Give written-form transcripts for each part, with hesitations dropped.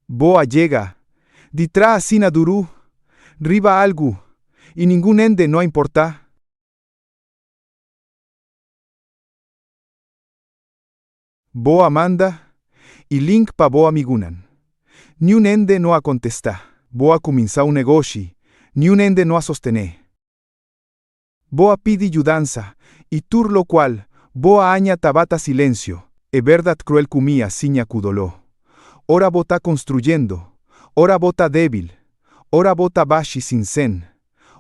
Bo a yega di traha asina duru riba algu i ningun hende no a importá? Bo a manda e link pa bo amigunan. Niun hende no a kontestá. Bo a kuminsá un negoshi, niun hende no a sostené. Bo a pidi yudansa i tur lokual bo a haña tabata silensio. E bèrdat kruel ku mi a siña ku doló. Ora bo ta konstruyendo, ora bo ta débil, ora bo ta bashi sin sen,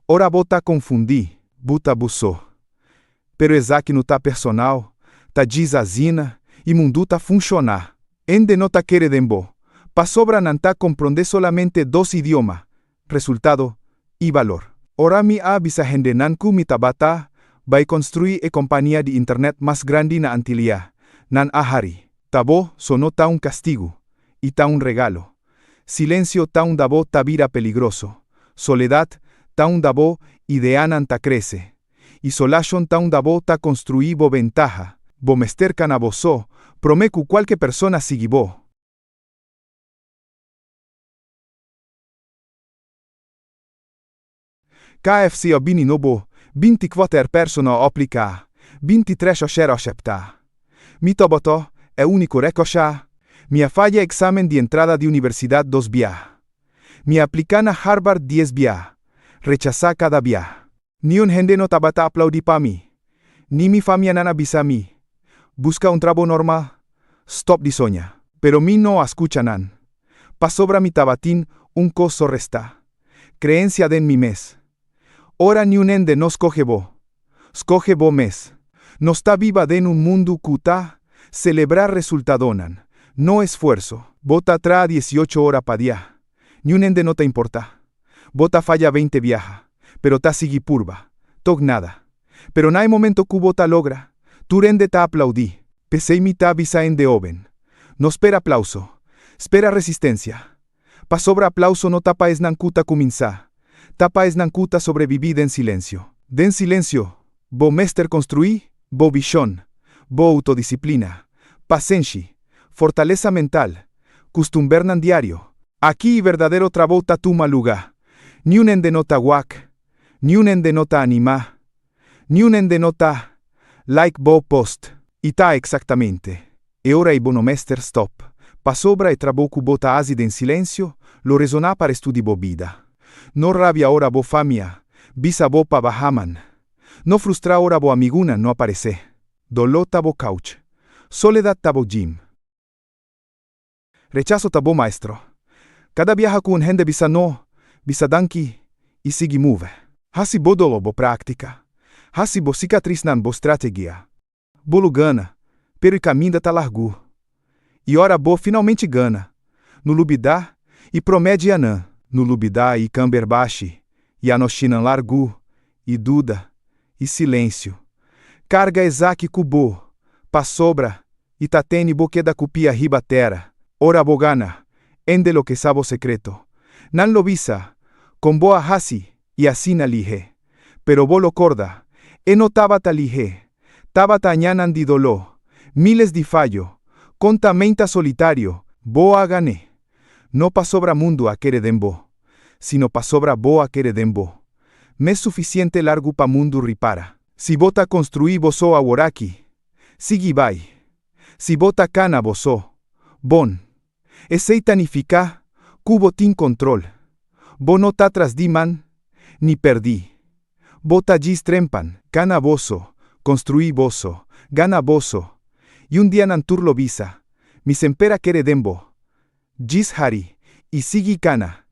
ora bo ta konfundí, bo ta bo so. Pero esaki no ta personal, ta djis asina e mundu ta funshoná. Hende no ta kere den bo, pasobra nan ta komprondé solamente dos idioma, resultado i balor. Ora mi a bisa hendenan ku mi tabata bai konstruí e kompania di internet mas grandi na Antilia, nan a hari. Ta bo so no ta un kastigu, i ta un regalo. Silensio ta unda bo ta bira peligroso. Soledat ta unda bo ideanan ta krese. Isolashon ta unda bo ta konstruí bo bentaha. Bo mester kana bo so, promé ku kualke persona sigui bo. KFC a bini nobo, 24 persona a apliká, 23 a ser aseptá. Mi tabata e úniko rechasá. Mi a faya eksamen di entrada di universidat dos bia. Mi a apliká na Harvard dies bia, rechasá kada bia. Niun hende no tabata aplaudí pa mi, ni mi famianan a bisa mi, Buska un trabou normal, stòp di soña. Pero mi no a skucha nan, pasobra mi tabatin un kos so restá, kreensia den mi mes. Ora niun hende no skohe bo, skohe bo mes. Nos ta biba den un mundu ku ta selebrá resultadonan, no esfuerso. Bo ta traha diesiocho ora pa dia, niun hende no ta importá. Bo ta faya veinte biaha, pero ta sigui purba. Tog nada. Pero na e momento ku bo ta logra, tur hende ta aplaudí. P'esei mi ta bisa hende hóben, No spera aplauso, spera resistencia. Pasobra aplauso no ta pa esnan ku ta kuminsá, ta pa esnan ku ta sobrebibí den silensio. Den silensio, bo mester konstruí bo vishon, bo outodisiplina, pasenshi, fortalesa mental, kustumbernan diario. Aki e berdadero trabou ta tuma lugá. Niun hende no ta wak, niun hende no ta animá, niun hende no ta like bo post. I ta eksaktamente e ora ei bo no mester stòp, pasobra e trabou ku bo ta hasi den silensio lo resoná pa restu di bo bida. No rabia ora bo famia bisa bo pa baha man. No frustrá ora bo amigunan no aparesé. Doló ta bo couch. Soledat ta bo gym. Rechaso ta bo maestro. Kada biaha ku un hende bisa no, bisa danki i sigui move. Hasi bo doló bo práktika. Hasi bo sikatrisnan bo strategia. Bo lo gana, pero e kaminda ta largu. I ora bo finalmente gana, no lubidá e promé dianan. No lubidá e kamber bashi, e anoshinan largu, e duda, e silensio. Karga esaki ku bo, pasobra e ta tene bo keda ku pia riba tera. Ora bo gana, hende lo ke sa bo sekreto. Nan lo bisa, Kon bo a hasi i asina lihé? Pero bo lo korda, e no tabata lihé. Tabata añanan di doló, miles di fayo, konta meinta solitario, bo a gan'é. No pasobra mundu a kere den bo, sino pasobra bo a kere den bo mes sufisiente largu pa mundu ripara. Si bo ta konstruí bo so aworaki, sigui bai. Si bo ta kana bo so, bon. Esei ta nifiká ku bo tin kontrol. Bo no ta tras di man ni pèrdí. Bo ta djis trempan, kana bo so, konstruí bo so, gana bo so. I un dia nan tur lo bisa, Mi semper a kere den bo. Djis hari i sigui kana.